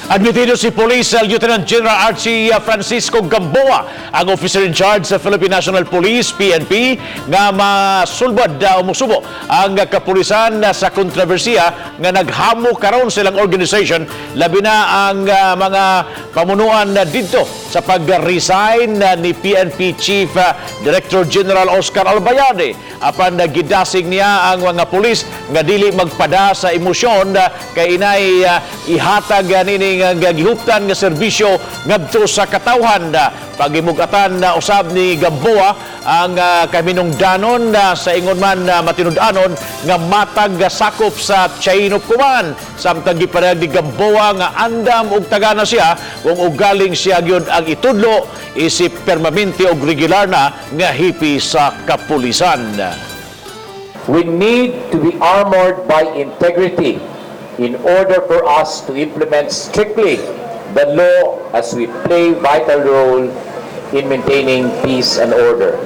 Admitido si Police Lieutenant General Archie Francisco Gamboa, ang officer in charge sa Philippine National Police, PNP, nga masulbad o musubo ang kapulisan sa kontrobersiya nga naghamo karon silang organization, labi na ang mga pamunuan didto sa pag-resign ni PNP Chief Director General Oscar Albayalde. Apan gidasig niya ang mga pulis nga dili magpada sa emosyon kay inay ihatag nining gihuptan nga serbisyo ngadto sa katawhan. Pagimugatan na usab ni Gamboa ang kaminungdanon sa ingon man matinud-anon nga matag sakop sa chain of command, samtang gipadayag ni Gamboa nga andam og tagana siya kung ugaling siya gyud ang itudlo isip permanente og regular na nga hepe sa kapulisan. We need to be armored by integrity in order for us to implement strictly the law as we play vital role in maintaining peace and order.